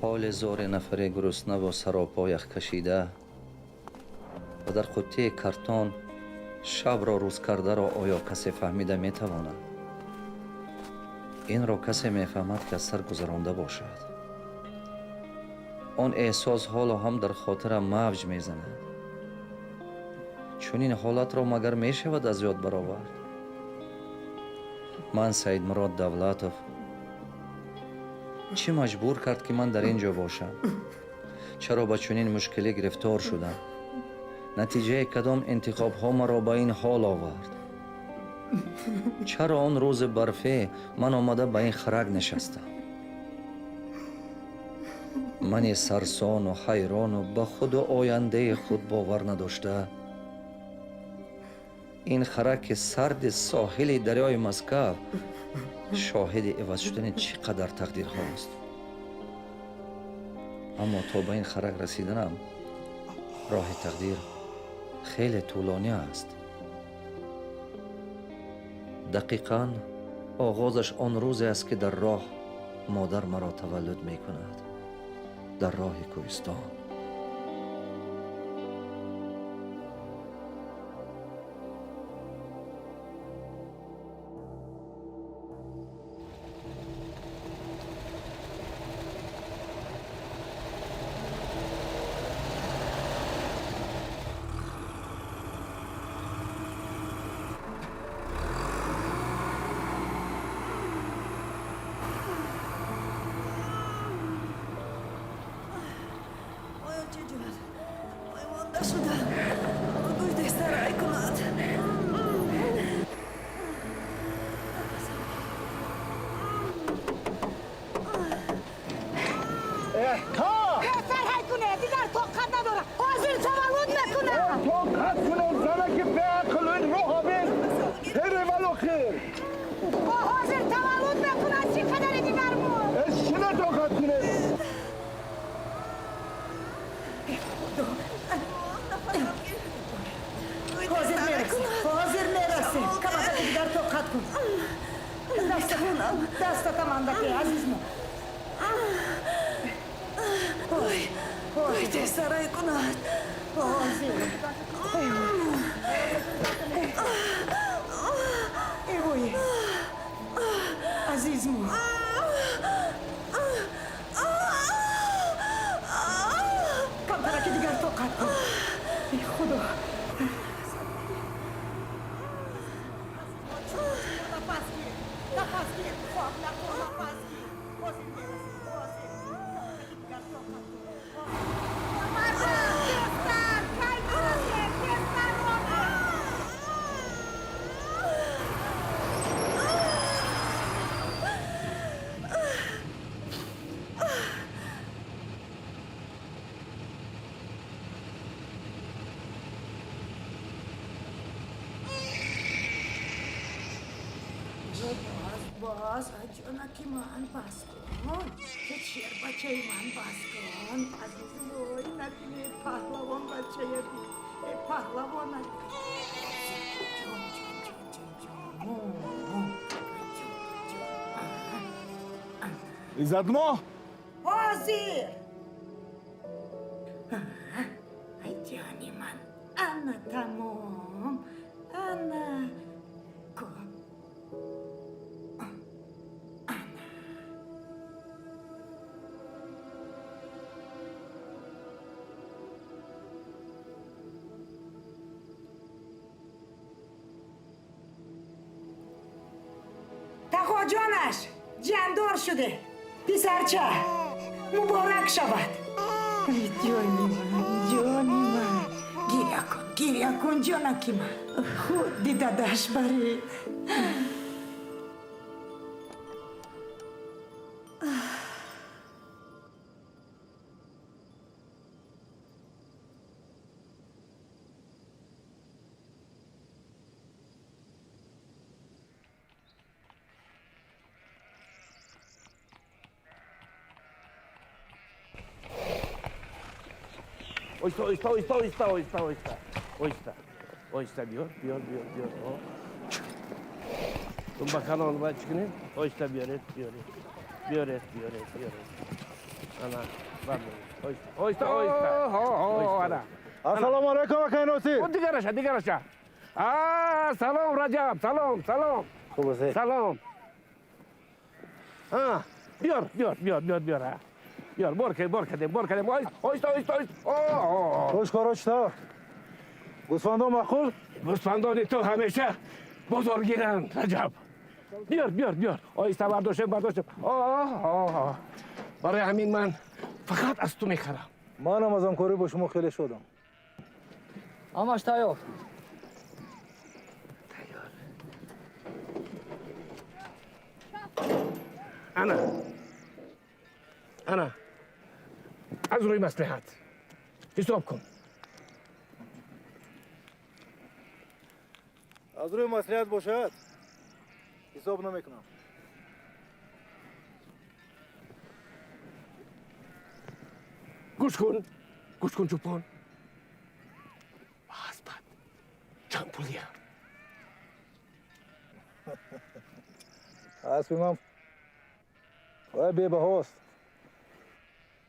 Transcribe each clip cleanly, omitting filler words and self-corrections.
Ҳоли зори нафаре гуруснаву саропо яхкашида ва дар қуттии картон шабро рӯз кардаро оё касе фаҳмида метавонад? Инро касе мефаҳмад, ки аз сар гузаронда бошад. Он эҳсос ҳоло ҳам дар хотирам мавҷ мезанад. Чунин ҳолатро магар мешавад аз ёд баровард? Ман Саидмурод Давлатов. Чӣ маҷбур кард, ки ман дар ин ҷо бошам? Чаро ба чунин мушкилӣ гирифтор шудам? Натиҷаи кадом интихобҳо маро ба ин ҳол овард? Чаро он рӯзи барфе ман омада ба ин харак нишастам? Мани сарсону ҳайрону ба худу ояндаи худ бовар надошта, ин хараки сарди соҳили дарёи Москав шоҳиди иваз шудани чӣ қадар тақдирҳост. Аммо то ба ин харак расиданам роҳи тақдир хеле тӯлонӣ аст. Дақиқан оғозаш он рӯзе аст, ки дар роҳ модар маро таваллуд мекунад, дар роҳи кӯҳистон. Боз, ҷонаки ман, бас кун, шербачаи ман, бас кун, азизм. Ой, накунед, паҳлавон бачая, паҳлавона. Ҷон, ҷон, ҷон, ҷон, ҷон, ҷон. Иззатмо! Ҳозир. Ай, ҷони ман, ана, тамом, ана. Тағоҷонаш ҷандор шуде, писарча, муборак шавад. Ҷони ман, ҷони ман, гиря кун, гиря кун, ҷонаки ман, худ дидадаш баред. Оҳиста, оҳиста, оҳиста, оҳиста, оҳиста, оҳиста, оҳиста, оҳиста биёр, биёр, биёр, биёр. Ба канон бояд чӣ кунем? Оҳиста биёред, биёред, биёред, биёред, биёред. Ана, оҳиста, оҳиста, оҳиста. Ана. Ассалому алайкум, акай Носир. О, дигараша, дигараша. А, салом, Раҷаб, салом, салом. Хуб ҳастед? Салом. А, биёр, биёр, биёр, биёр, биёр. А. Биёр, бор кардем, бор кардем, бор кардем. Оҳиста, оҳиста, оҳиста, оҳиста. О, Хуш коро чӣ тавр? Гӯсфандон маъқул? Гӯсфандони ту ҳамеша бозоргиранд, Раҷаб. Биёр, биёр, биёр. Оҳиста бардоштем, бардоштем. О, барои ҳамин ман фақат аз ту мехарам. Манам аз ҳамкорӣ бо шумо хеле шодам. Ҳамаш тайёр. Тайёр. Ана. Ана. Аз рӯи маслиҳат. Ҳисоб кун. Аз рӯи маслиҳат бошад, ҳисоб намекунам. Гӯш кун. Гӯш кун, чӯпон. Ба аспат чанд пул диҳам? Аспи ман вай бебаҳост.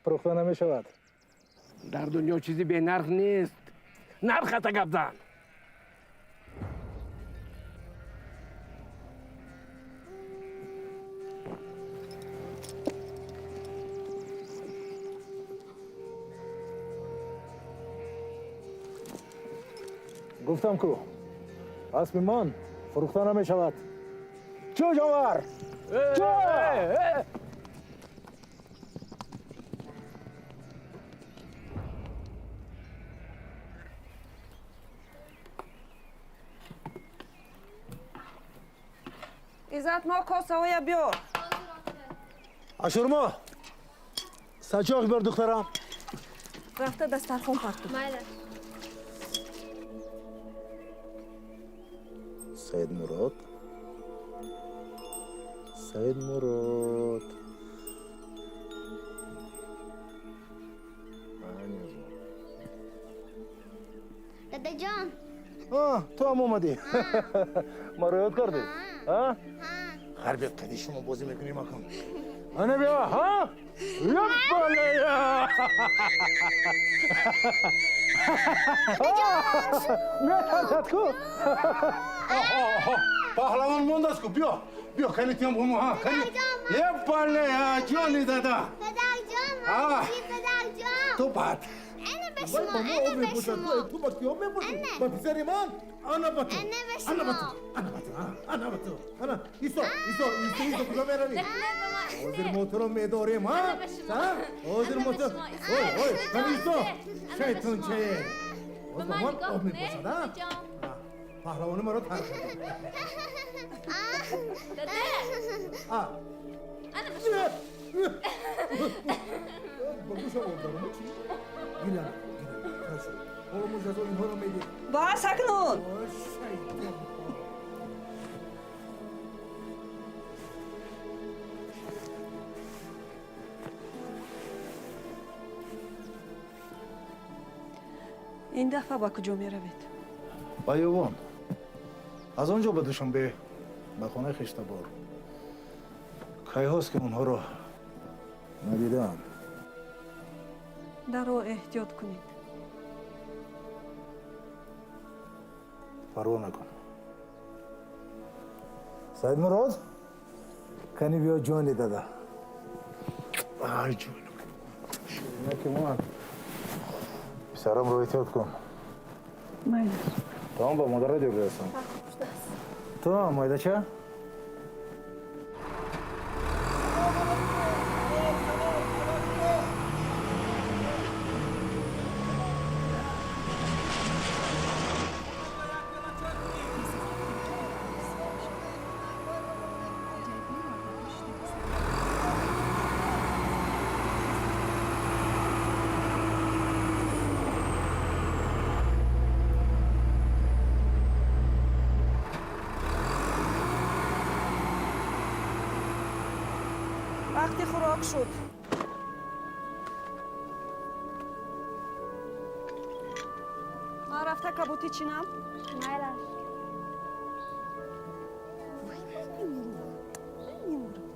Фурӯхта намешавад. Дар дунё чизи бенарх нест. Нархата гап зан. Гуфтам ку, аспи ман фурӯхта намешавад. Чӯ, ҷонвар? Чӯ! Иззат, мо косаҳоя биёр. Ашурмо, сачоқ биёр, духтарам. Рафта дастархон парту. Майла. Саидмурод, Саидмурод. Дадаҷон. Ту ҳам омадӣ? Маро ёд кардӣ? Ҳар биёд, қади шумо бозӣ мекунем акун. Ана биё, ҳа? Ёппалая! Метарсад ку? Паҳлавон мондааст ку, биё. Биё, кани тиям бумо, ҳа, кани. Ёппалая, ҷони дада. Падарҷон, падарҷон. Ту бад. Ана ба шумо, ана ба шумо. Ту ба киё мебошӣ? Ба писари ман? Ана ба ту. Ана ба Ана ба ту. шумо. Ана ба ту. Ана ба ту. Ана, исто, исто, исто, исто, куҷо меравӣ? Ҳозир мо туро медорем, ҳа? Ҳозир мо ту. Ой, ой, кани исто. Шайтончае. Боз ба ман об мепошад, а? Паҳлавони маро тарк кард. Дада. А. Ана ба шумо. Ба гӯша об дарома чӣ? Гиря накун, гиря накун. Хорошо. Ҳоло мо ҷазои инҳоро медиҳем. Бас акнун. Ой, шайтон. Ин дафъа ба куҷо меравед? Ба Ёвон. Аз он ҷо ба Душанбе, ба хонаи хештабор. Кайҳост, ки онҳоро надидаам. Дар роҳ эҳтиёт кунед. Парво накун. Саидмурод, кани биё, ҷони дада. Ай, ҷон. Ширинаки ман. Писарамро эҳтиёт кун. Майли. Тамом, ба модарат ёд бирасам. Ту ҳам, майдача? Вақти хӯрок шуд. Ман рафта каботӣ чинам. Майлаш. Вой, ман мемурам, ман мемурам.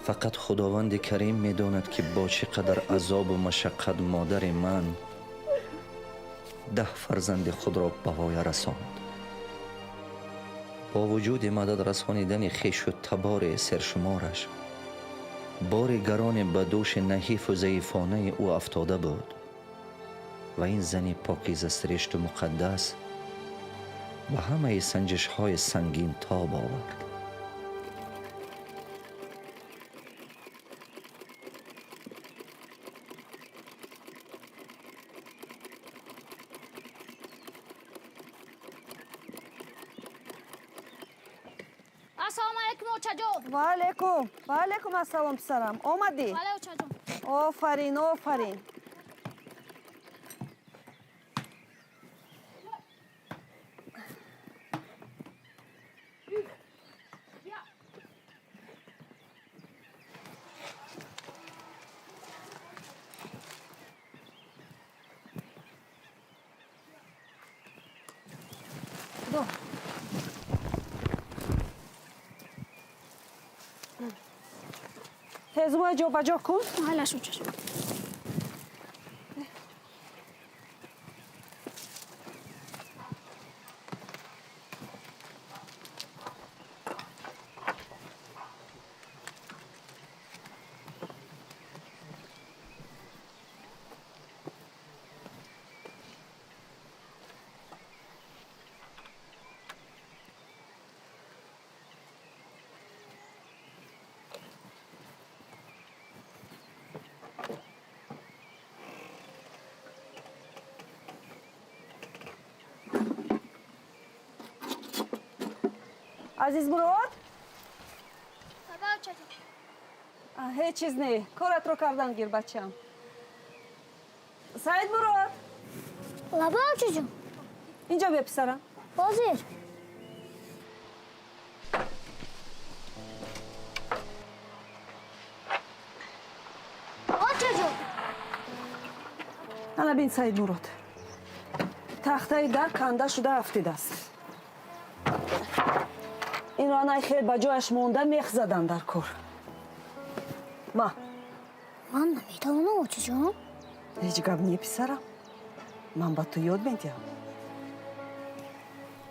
Фақат Худованди Карим медонад, ки бо чӣ қадар азобу машаққат модари ман 10 фарзанди худро ба воя расонд. Бо вуҷуди мадад расонидани хешу табори сершумораш, бори гароне ба дӯши наҳифу заифонаи ӯ афтода буд ва ин зани покизасиришту муқаддас ба ҳамаи санҷишҳои сангин тоб овард. Ассалому алайкум, очаҷон. Ва алайкум. Ва алайкум ассалом, писарам. Омадӣ? Бале, очаҷон. Офарин, офарин. Ҳезумои ҷобаҷо кун. Майлаш, очаҷон. Азизмурод? Баба, очаҷон. Ҳеҷ чиз не. Коратро кардан гир, бачам. Саидмурод! Лаба, очаҷон. Инҷо бия, писарам. Ҳозир. Очаҷон. Ана бин, Саидмурод. Тахтаи дар канда шуда афтидааст. Инро анай хел ба ҷояш монда мех задан дар кор. Ма. Ман наметавонам, очаҷон. Ҳеҷ гап не, писарам. Ман ба ту ёд медиҳам.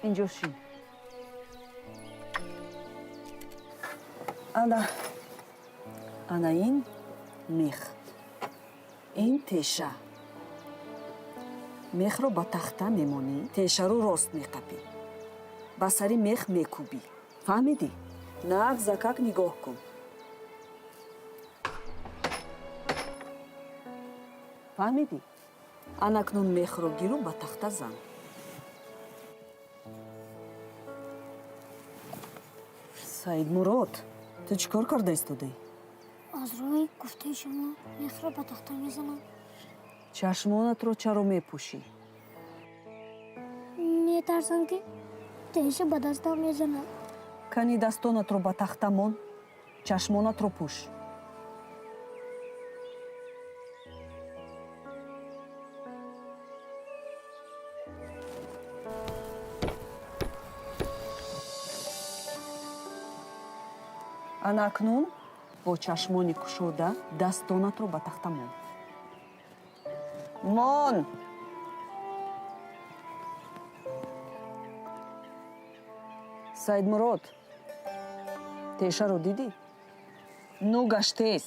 Инҷо шин. Ана, ана ин мех. Ин теша. Мехро ба тахта мемонӣ, тешаро рост меқапӣ. Ба сари мех мекӯбӣ. Фаҳмидӣ? Нағзакак нигоҳ кун. Фаҳмидӣ? Анакнун мехро гиру ба тахта зан. Саидмурод, ту чӣ кор карда истодаӣ? Аз рӯи гуфтаи шумо мехро ба тахта мезанам. Чашмонатро чаро мепӯшӣ? Метарсам, ки теша ба дастам мезанад. Кани дастонатро ба тахта мон, чашмонатро пӯш. Ана акнун бо чашмони кушода дастонатро ба тахта мон. Мон! Саидмурод, тешаро дидӣ? Ну гаштес.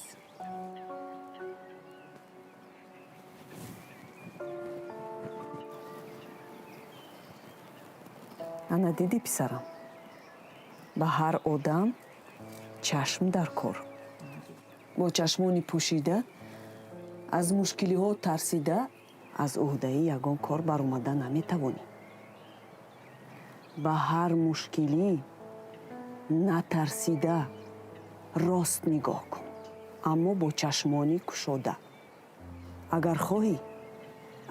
Ана дидӣ, писарам, ба ҳар одам чашм дар кор. Бо чашмони пӯшида, аз мушкилиҳо тарсида, аз ӯҳдаи ягон кор баромада наметавонӣ. Ба ҳар мушкилӣ натарсида рост нигоҳ кун, аммо бо чашмони кушода. Агар хоҳӣ,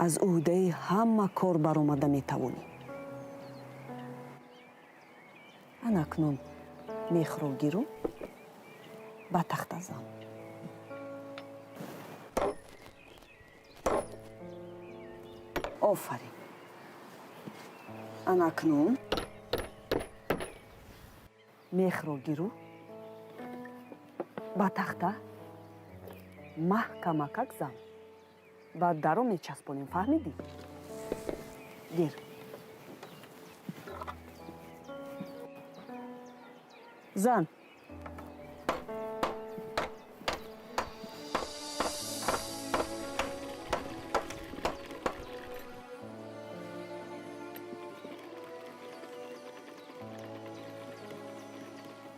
аз ӯҳдаи ҳама кор баромада метавонӣ. Ана акнун мехро гиру ба тахта зан. Офарин. Ана акнун мехро гиру ба тахта маҳкамакак зан. Баъд даро мечаспонем, фаҳмидӣ? Гир. Зан.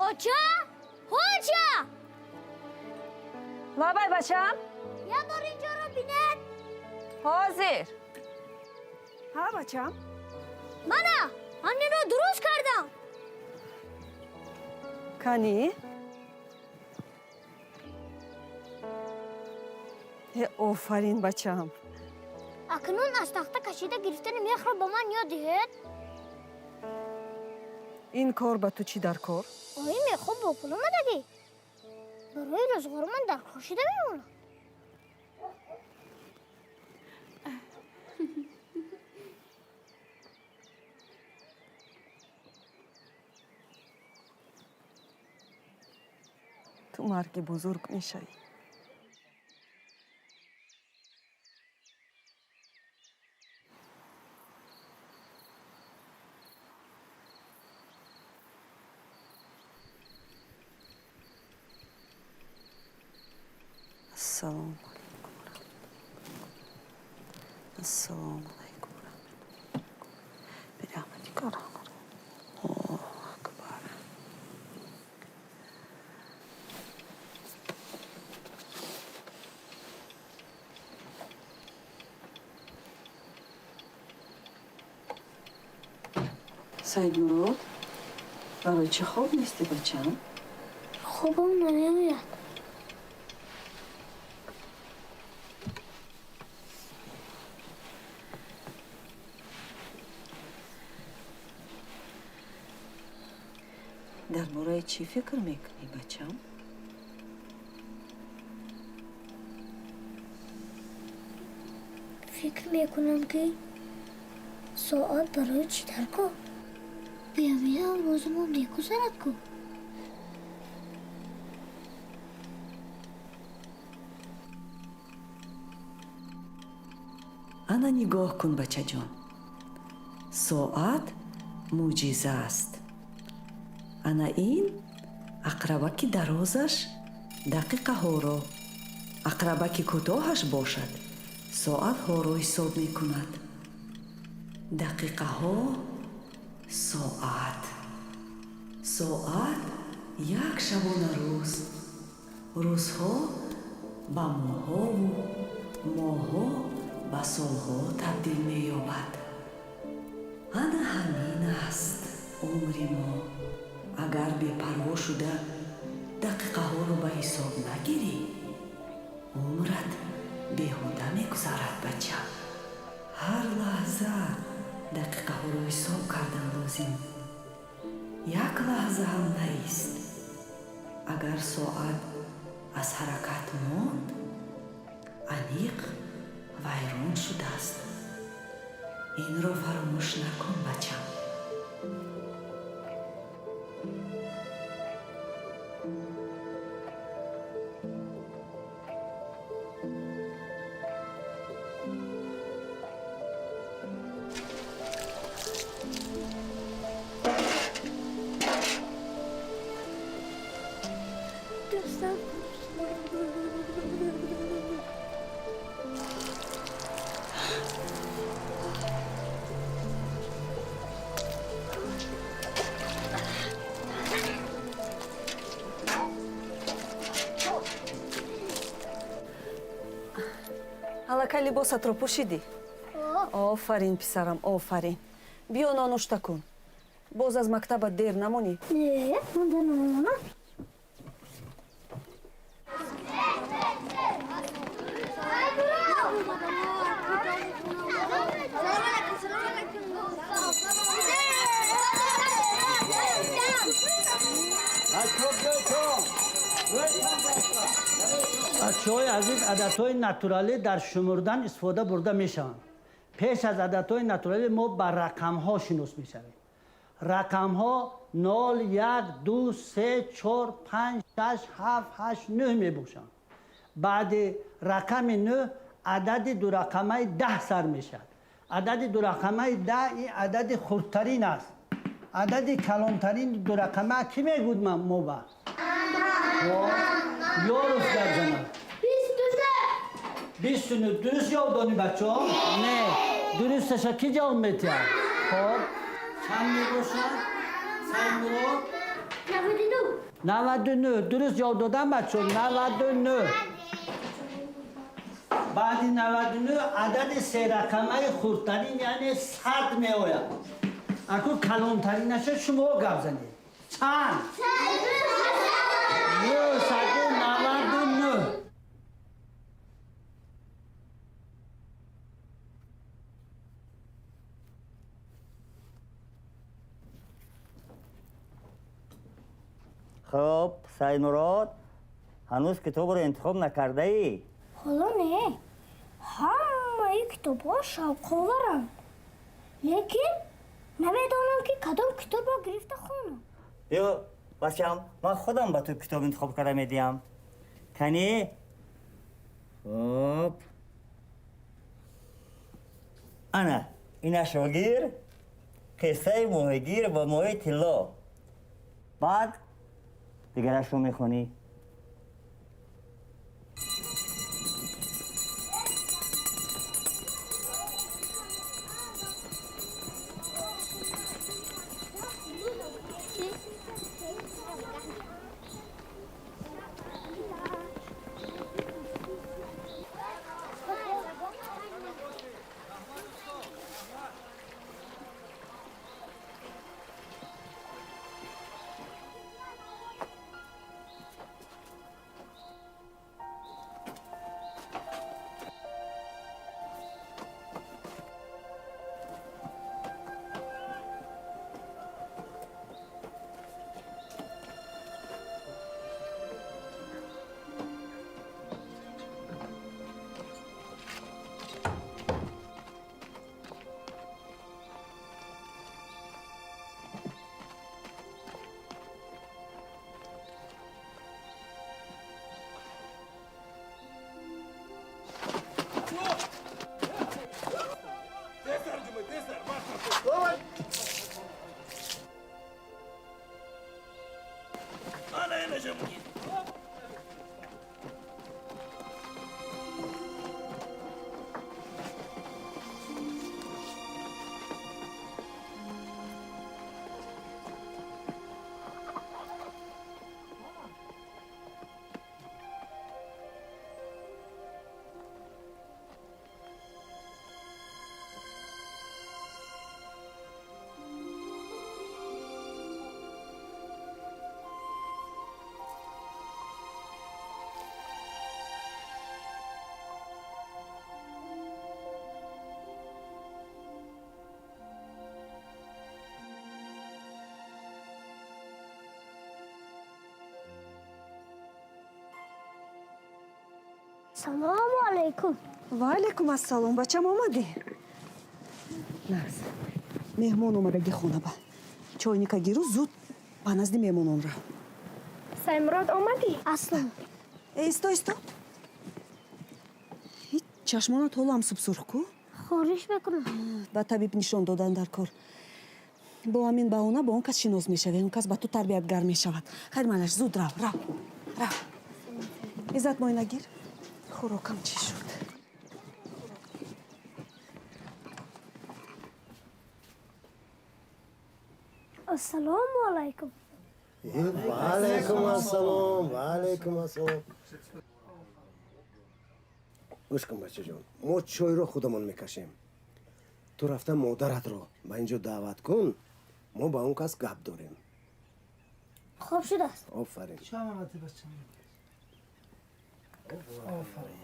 Оча! Оча! Лабай, бачам. Я бор инҷоро бинед. Ҳозир. Ҳа, бачам. Мана, ҳаминро дуруст кардам. Кани? Э, офарин, бачам. Акнун аз тахта кашида гирифтани мехро ба ман ёд диҳед. Ин кор ба ту чӣ дар кор? Ои мехо бо пул омадагӣ. Барои рӯзғорман дар кор шида мемонад. Ту марги бузург мешавӣ. Ассалому алайкум. Ассалому алайкум. Бирахматика Аллоҳу акбар. Саидмурод, барои чӣ хоб нестӣ, бачам? Хобам намеояд. Дар бораи чӣ фикр мекунӣ, бачам? Фикр мекунам, ки соат барои чӣ дар кор? Бияминам рӯзумон мегузарад ку. Ана нигоҳ кун, бачаҷон, соат мӯъҷиза аст. Ана ин ақрабаки дарозаш дақиқаҳоро, ақрабаки кӯтоҳаш бошад, соатҳоро ҳисоб мекунад. Дақиқаҳо, соат, соат як шабонарӯз, рӯзҳо ба моҳову моҳҳо ба солҳо табдил меёбад. Ана ҳамин аст умри мо. Агар бепарво шуда дақиқаҳоро ба ҳисоб нагирӣ, умрат беҳуда мегузарад, бача. Ҳар лаҳза дақиқаҳоро ҳисоб кардан лозим. Як лаҳза ҳам наист. Агар соат аз ҳаракат монд, аниқ вайрон шудааст. Инро фаромӯш накун, бачам. Дастам. Аллакай либосатро пӯшидӣ? Офарин, писарам, офарин. Биё, нонушта кун. Боз аз мактабат дер намонӣ. Не, ман дер намемонам. Бачаҳои азиз, ададҳои натуралӣ дар шумурдан истифода бурда мешаванд. Пеш аз ададҳои натуралӣ мо ба рақамҳо шинос мешавем. Рақамҳо 0, 1, 2, 3, 4, 5, 6, 7, 8, 9 мебошанд. Баъди рақами 9 адади дурақамаи 10 сар мешавад. Адади дурақамаи 10 ин адади хурдтарин аст. Адади калонтарин дурақама кӣ мегӯд мо ба? Ёрус гап занад. 29. Дуруст ҷавоб донӣ, бачаҳо? Не, дурусташа кӣ ҷавоб метиҳад? Хоб, чанд мебошад, Саймурод? 99. Дуруст ҷавоб додам, бачаҳо? 99. Баъди 99 адади серақамаи хурдтарин, яъне 100 меояд. Аку калонтаринаша шумо гап занед. Чанд? 999. Хуб, Саймурод, ҳанӯз китобро интихоб накардаӣ? Ҳоло не. Ҳамаи китобҳо шавқоваранд, лекин намедонам, ки кадом китобро гирифта хонам. Биё, бачам, ман худам ба ту китоб интихоб карда медиҳам. Канӣ? Хуб, ана инашро гир, қиссаи моҳигир ва моҳи тилло. Баъд дигарашро мехонӣ. Салому алайкум. Ва алайкум ассалом, бачам, омадӣ? Нағз. Меҳмон омадаги хонаба. Чойника гиру, зуд ба назди меҳмонон рав. Саймурод, омадӣ? Аслом. Э, исто, исто. Ҳеҷ чашмонат ҳоло ҳам субсурх ку? Хориш мекунам. Ба табиб нишон додан дар кор. Бо ҳамин баҳона бо он кас шинос мешавӣ, он кас ба ту тарбиятгар мешавад. Хайр, майлаш, зуд рав, рав, рав. Иззат, моинагир, хӯрокам чӣ шуд? Ассалому алайкум. Ва алайкум ассалом, ва алайкум ассалом. Гӯш кун, бачаҷон, мо чойро худамон мекашем. Ту рафта модаратро ба ин ҷо даъват кун, мо ба он кас гап дорем. Хуб шудааст. Офарин. Шамамати, бачам. Офарин.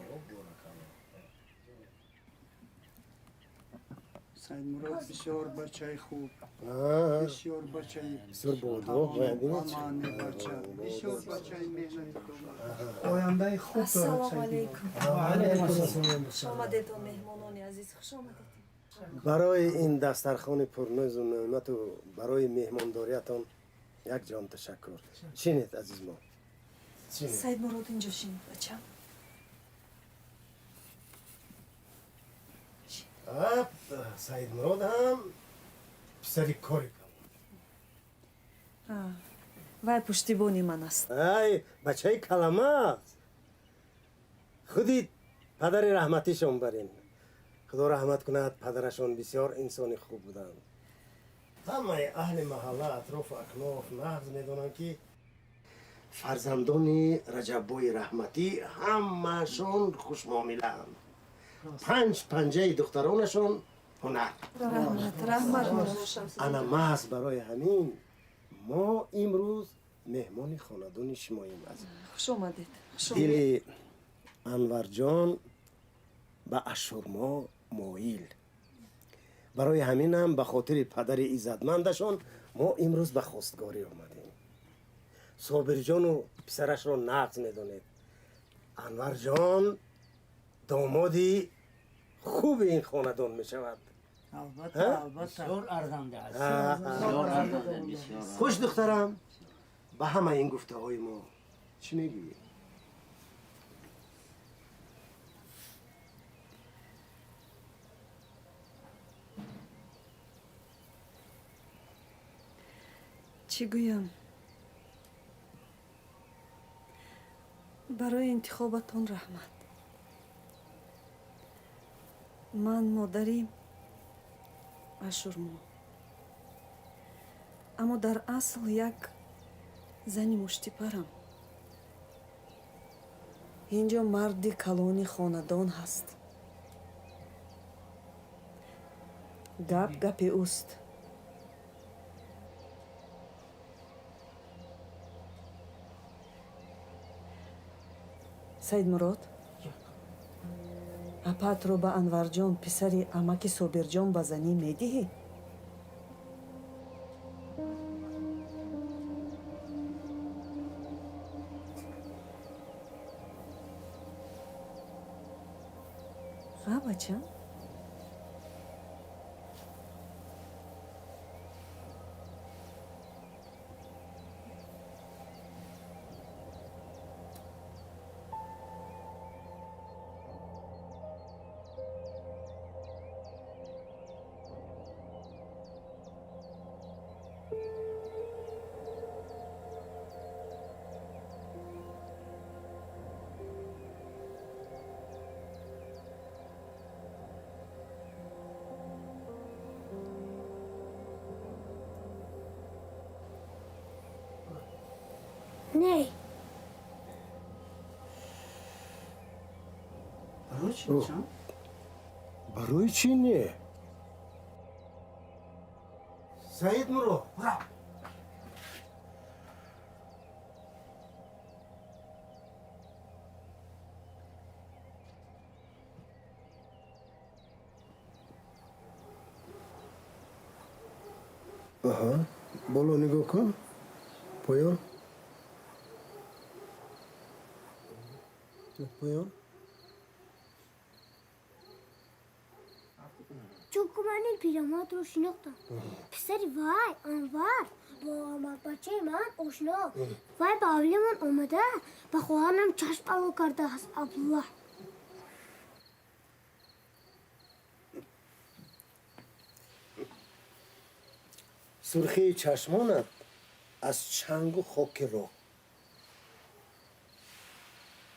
Саидмурод бисёр бачаи хуб, бисёр бачаи бисёр боодоб. Амани бача, бисёр бачаи меҳнати, ояндаи хуб дорад. Ассалому алайкум. Хуш омадедон, меҳмонони азиз, хуш омадед. Барои ин дастархони пурнӯзу неъмату барои меҳмондориятон як ҷон ташаккур. Шинед, азизмо. Саидмурод, инҷо шин, бачам. Саидмурод ҳам писари кори. Вай пуштибони ман аст. Ай, бачаи калама аст. Худи падари раҳматишон барин, худо раҳмат кунад падарашон, бисёр инсони хуб буданд. Ҳамаи аҳли маҳалла, атрофу акноф нағз медонанд, ки фарзандони Раҷаббои раҳматӣ ҳамаашон хушмуомилаанд. Панҷ панҷаи духтаронашон ҳунар. Раҳмат, раҳмат. Ана маҳз барои ҳамин мо имрӯз меҳмони хонадони шумоем, азиз. Хуш омадед. Дили Анварҷон ба Ашурмо моил. Барои ҳаминам ба хотири падари иззатмандашон мо имрӯз ба хостгорӣ омадем. Собирҷону писарашро нағз медонед. Анварҷон домоди хуби ин хонадон мешавад. Албатта, албатта. Бисёр арзанда аст. Бисёр арзанда, бисёр. Хуш, духтарам, ба ҳамаи ин гуфтаҳои мо чӣ мегӯӣ? Чӣ гӯям? Барои интихобатон раҳмат. Ман модари Ашурмо, аммо дар асл як зани муштипарам. Ин ҷо марди калони хонадон ҳаст, гап гапи ӯст. Саидмурод, апаатро ба Анварҷон, писари амаки Собирҷон, ба занӣ медиҳӣ? А, бачам? Не. Барои чӣ? Барои чӣ не? Саид Мурод, рав. Аҳа, боло нигоҳ кун, поён, поён. Чунки ман ин пирамардро шинохтам. Писари вай Анвар бо амакбачаи ман ошно. Вай ба ҳавлимон омада, ба хоҳарам чашм ало кардааст, Абдуллоҳ. Сурхии чашмонат аз чангу хоки роҳ.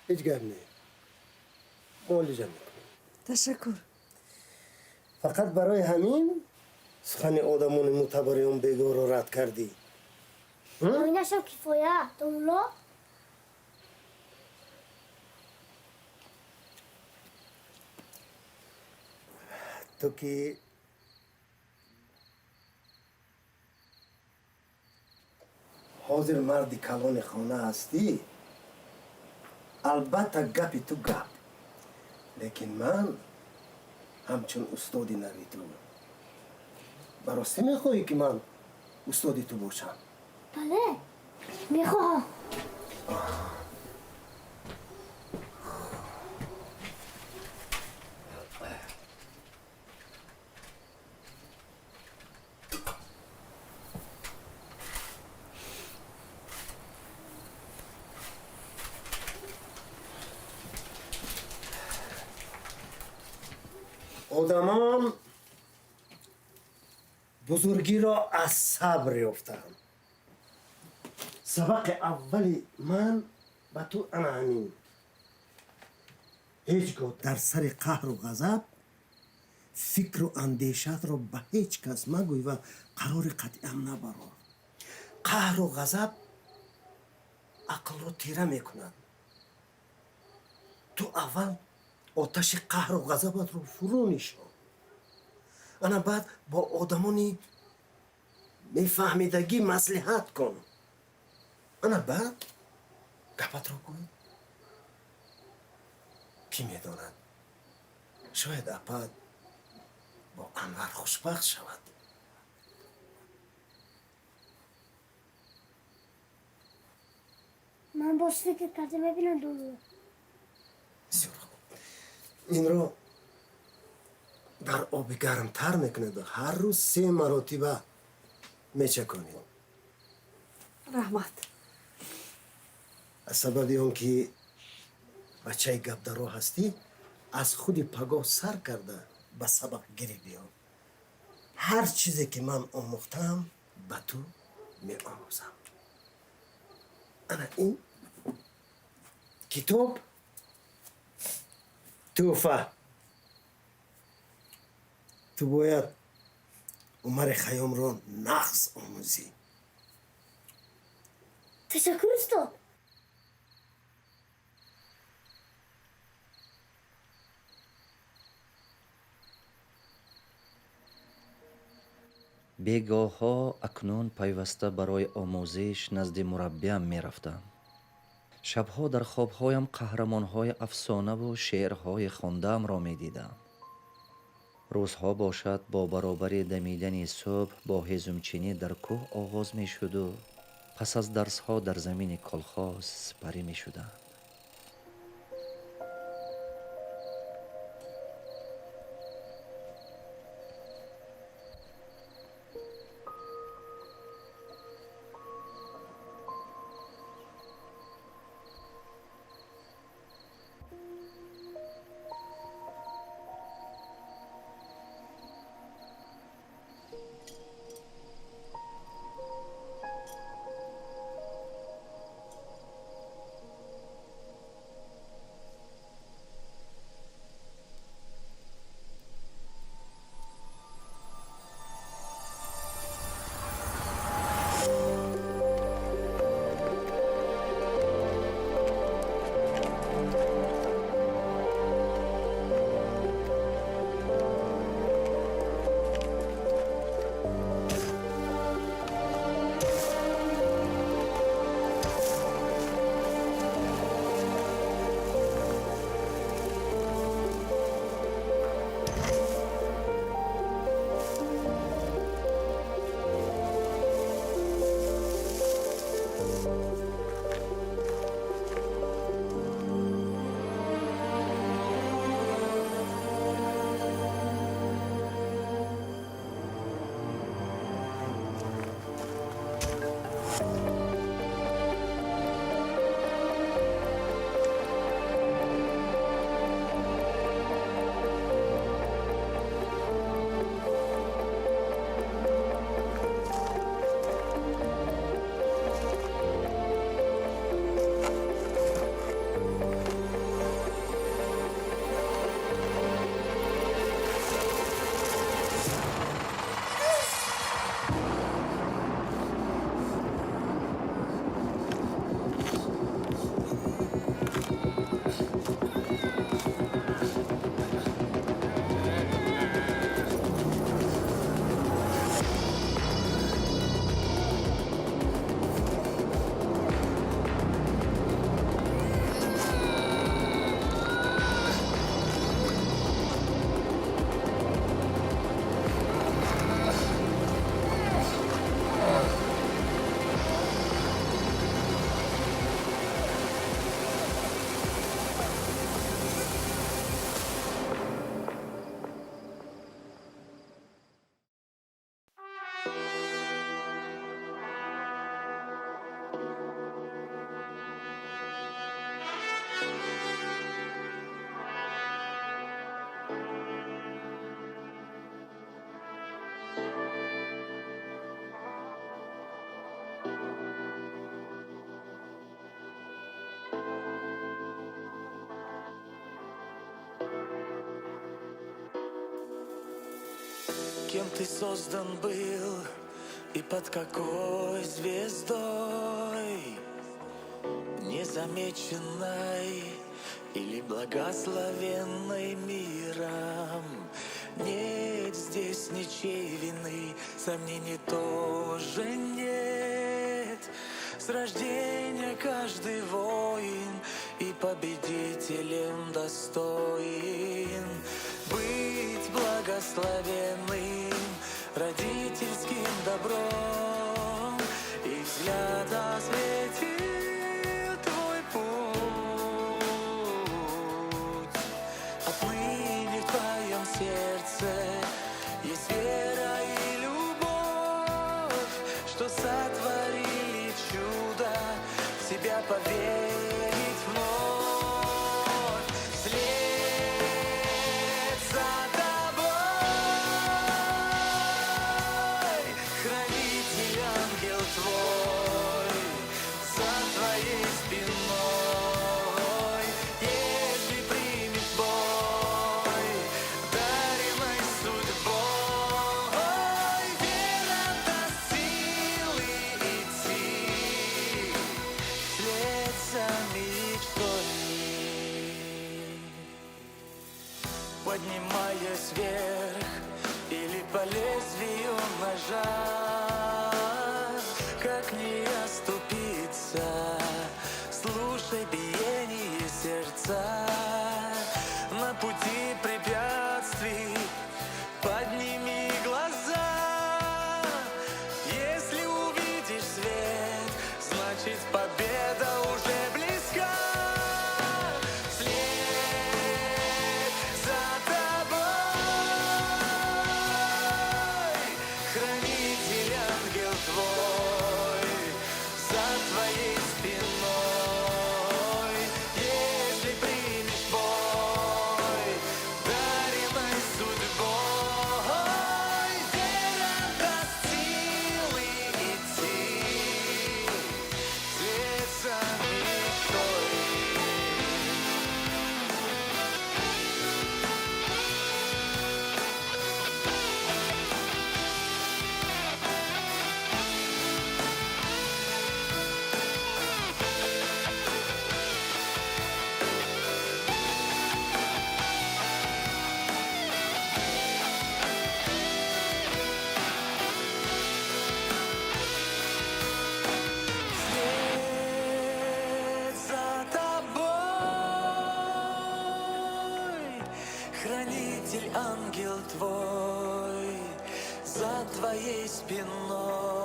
Ҳеҷ гап не, муолиҷа мекунем. Ташаккур. Фақат барои ҳамин сухани одамони мӯътабари он бегоҳро рад кардӣ? Оинашам кифоя, домулло. Ту ки ҳозир марди калони хона ҳастӣ, албатта гапи ту гап, лекин ман ҳамчун устоди нави ту. Ба ростӣ мехоҳӣ, ки ман устоди ту бошам? Бале, мехоҳам. Одамон бузургиро аз сабр ёфтаанд. Сабақи аввали ман ба ту ана ҳамин. Ҳеҷ гоҳ дар сари қаҳру ғазаб фикру андешаатро ба ҳеҷ кас магӯй ва қарори қатъиам набарор. Қаҳру ғазаб ақлро тира мекунад. Ту аввал оташи қаҳру ғазабатро фурӯ нишон. Ана баъд бо одамони мефаҳмидагӣ маслиҳат кун. Ана баъд гапатро гӯй. Кӣ медонад, шояд апат бо Анвар хушбахт шавад. Ман боз фикр карда мебинам, домулло. Бисёр хуб. Инро дар оби гармтар мекунед ва ҳар рӯз се маротиба мечаконед. Раҳмат. Аз сабаби он ки бачаи гапдаро ҳастӣ, аз худи пагоҳ сар карда ба сабақгирӣ биё. Ҳар чизе ки ман омӯхтаам, ба ту меомӯзам. Ана ин китоб тӯҳфа. Ту бояд Умари Хайёмро нағз омӯзӣ. Ташаккур, устод. Бегоҳҳо акнун пайваста барои омӯзиш назди мураббиам мерафтам. Шабҳо дар хобҳоям қаҳрамонҳои афсонаву шеърҳои хондаамро медидам. Рӯзҳо бошад бо баробари дамидани субҳ бо ҳезумчинӣ дар кӯҳ оғоз мешуду пас аз дарсҳо дар замини колхоз сипарӣ мешуданд. Кем ты создан был и под какой звездой, незамеченной или благословенной миром. Нет здесь ничьей вины, сомнений тоже нет. С рождения каждый воин и победителем достоин быть благословенным родительским добром, и взгляд осветил твой путь. Отныне в твоем сердце есть вера и любовь, что сотворили чудо, в себя поверить вновь. Вслед за тобой, хранитель ангел твой, за твоей спиной. Если примешь бой, даренной судьбой, вера даст силы идти вслед за мечтой. Поднимаясь вверх или по лезвию ножа, как не оступиться, слушай биение сердца. На пути препятствий подними глаза. Если увидишь свет, значит, победа уже близка. Вслед за тобой, хранитель ангел твой, за твоей спиной. Если примешь бой, даренной судьбой, вера даст силы идти вслед за мечтой. Вслед за тобой, хранитель ангел твой, за твоей спиной.